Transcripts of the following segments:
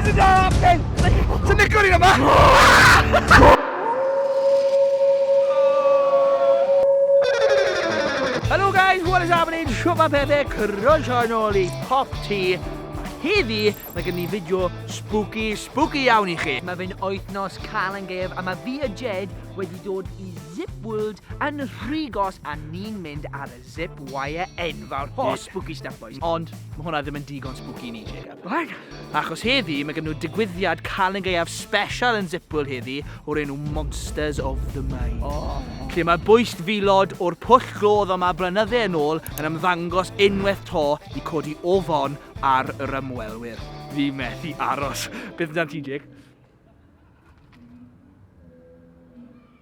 This is not happening! Sy'n nico ni yma! Hello guys, what is happening? Shwt mae pethau? Croeso yn ôl i Pop Tea. Heddi, mae gen i fideo spooky, spooky iawn i chi. Mae fe'n wythnos Calan Gaeaf a mae fi a Jed wedi dod i Zip World yn Rhigos a ni'n mynd ar y zip wire enfawr. Oh, spooky stuff, boys. Ond mae hwnna ddim yn digon spooky i ni, Jacob. Right. Achos heddi, mae gen nhw digwyddiad Calan Gaeaf special yn Zip World heddi o'r enw Monsters of the Mine. Oh. Lle mae bwyst filod o'r pwll glo oedd yma blynydde yn ôl yn ymddangos unwaith to i codi ofon ar yr ymwelwyr. Fi methu aros. Beth amdano ti, Jake?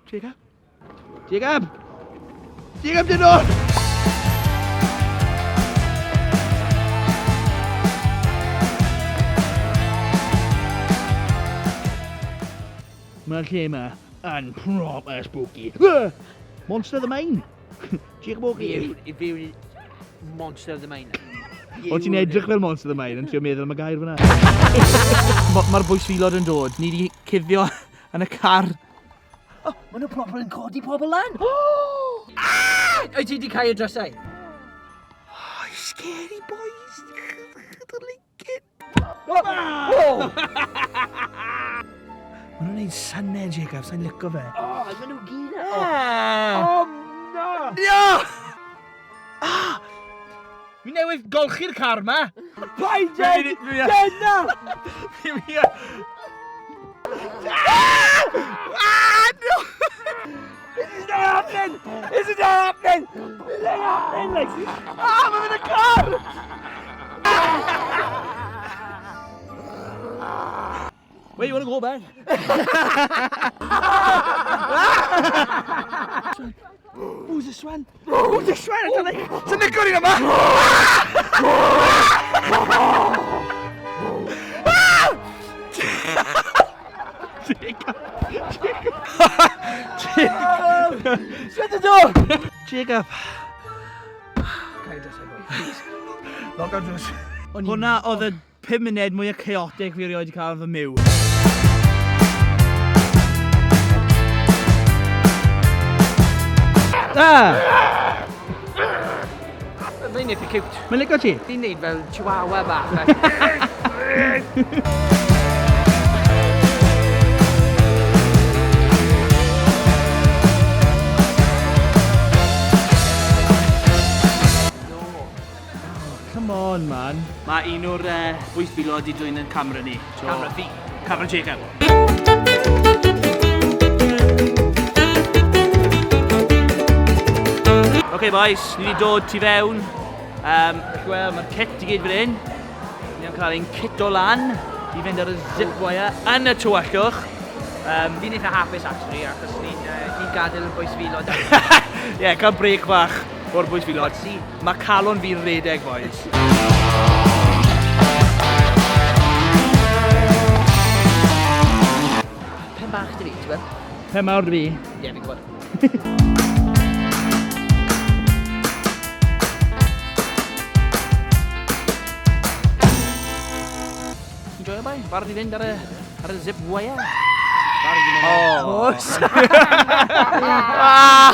Jacob? Jacob! Jacob, dyn nhw! Mae'r lle yma yn proper spooky. Monster of the Mine! Jacob O'Keefe. Fi yw Monster of the Mine. O ti'n edrych fel Monster of the Mine yn trio meddwl am y gair fyna. Mae'r bwysfilod yn dod. Ni wedi cuddio yn y car. Oh, maen nhw proper yn codi pobl lan. Oh! Ah! Wyt ti wedi cau y drysau? Oh, scary boys. I don't like it. Oh! Oh! Maen nhw'n neud synau, Jacob, sa'n lico fe. Oh, maen nhw gyd. Oh, oh no! No! Ah! Mi newydd golchi'r car ma! Paid, Jed! Jed, na! Ah, no! This is not happening! This is not happening! This is not happening! Like... Ah, mae'n mynd y car! Where you want to go, Ben? Who's this one? Who's this one? I don't like... Sy'n nico ni yma! Jacob! Jacob! Jacob! Shut the door! Jacob! Cael drysau, boy, please. Lock on drws. Hwna oedd y 5 munud mwyaf chaotic fi erioed wedi cael yn fy myw. Ah! Mae'n eitha cute. Mae'n licio ti? Fi'n neud fel chihuahua bach. Come on, man. Mae un o'r bwystfilod wedi dwyn yn camera ni. So, Camera fi. Camera Jacob. OK, boys, ni wedi dod tu fewn. Wel, mae'r kit i gyd fan hyn. Ni am cael ein kit o lan i fynd ar y zip wire yn y tywyllwch. Fi'n eitha hapus, actually, achos ni'n ni gadael y bwystfilod. Ie, yeah, cael break bach o'r bwystfilod. Mae calon fi'n redeg, boys. Pen bach dy fi, ti'n gweld? Pen mawr dy fi. Ie, fi'n gwybod. Ti'n joio bai? Barod i fynd ar y, ar y zip wire? Barod i fynd. Oh. Oes. Ah!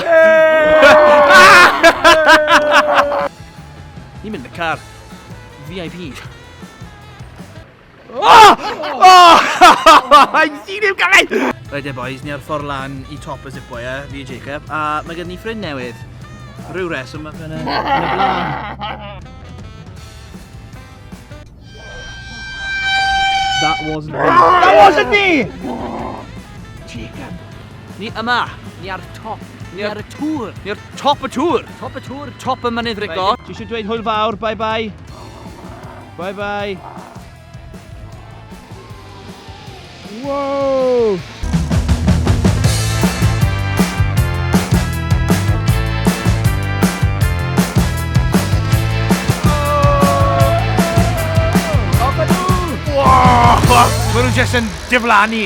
Ni'n mynd y car. VIP. Oh! Oh! I've seen him coming! Right there, boys, ni ar ffordd lan i top y zip wire, fi a Jacob, a mae gen ni ffrind newydd. Rhyw reswm mae fe yn y blaen. That wasn't me. That wasn't me! Jacob. Ni yma. Ni ar top. Ni ar y tŵr. Ni ar top y tŵr. Top y tŵr. Top y mynydd Rico. Ti eisiau dweud hwyl fawr? Bye bye. Bye bye. Wow! Wow! Maen nhw jyst yn diflannu.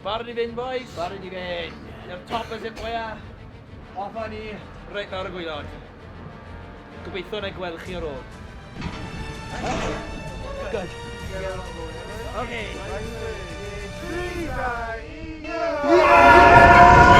Barod i fynd, boys? Barod i fynd. I'r top y zip wire. Off â ni, reit lawr y gwaelod. Gobeithio na i gweld chi ar ôl. Good. Okay. 3, 2, 1.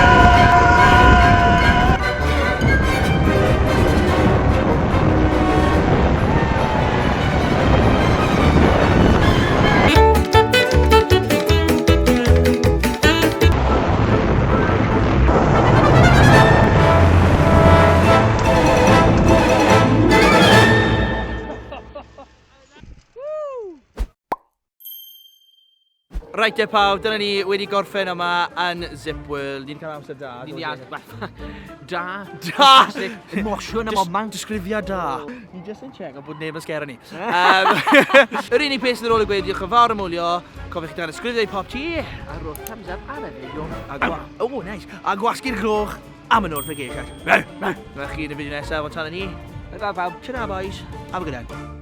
Reit te pawb, dyna ni wedi gorffen yma yn Zip World. Ni wedi cael amser da. Ni wedi da. Da! Emosiwn am obman. Disgrifiad da. Ni jyst yn check o bod neb yn sgero ni. Yr unig peth sydd ar ôl i gweud, diolch yn fawr am wylio. Cofiwch chi danysgrifio i Pop T. A rho thumbs up ar y fideo. A gwa... Oh, nice. A gwasgu'r gloch am y notification. Wna chi yn y fideo nesaf, ond tan ni. Bye bye pawb. Ta-ra boys. Have a good one.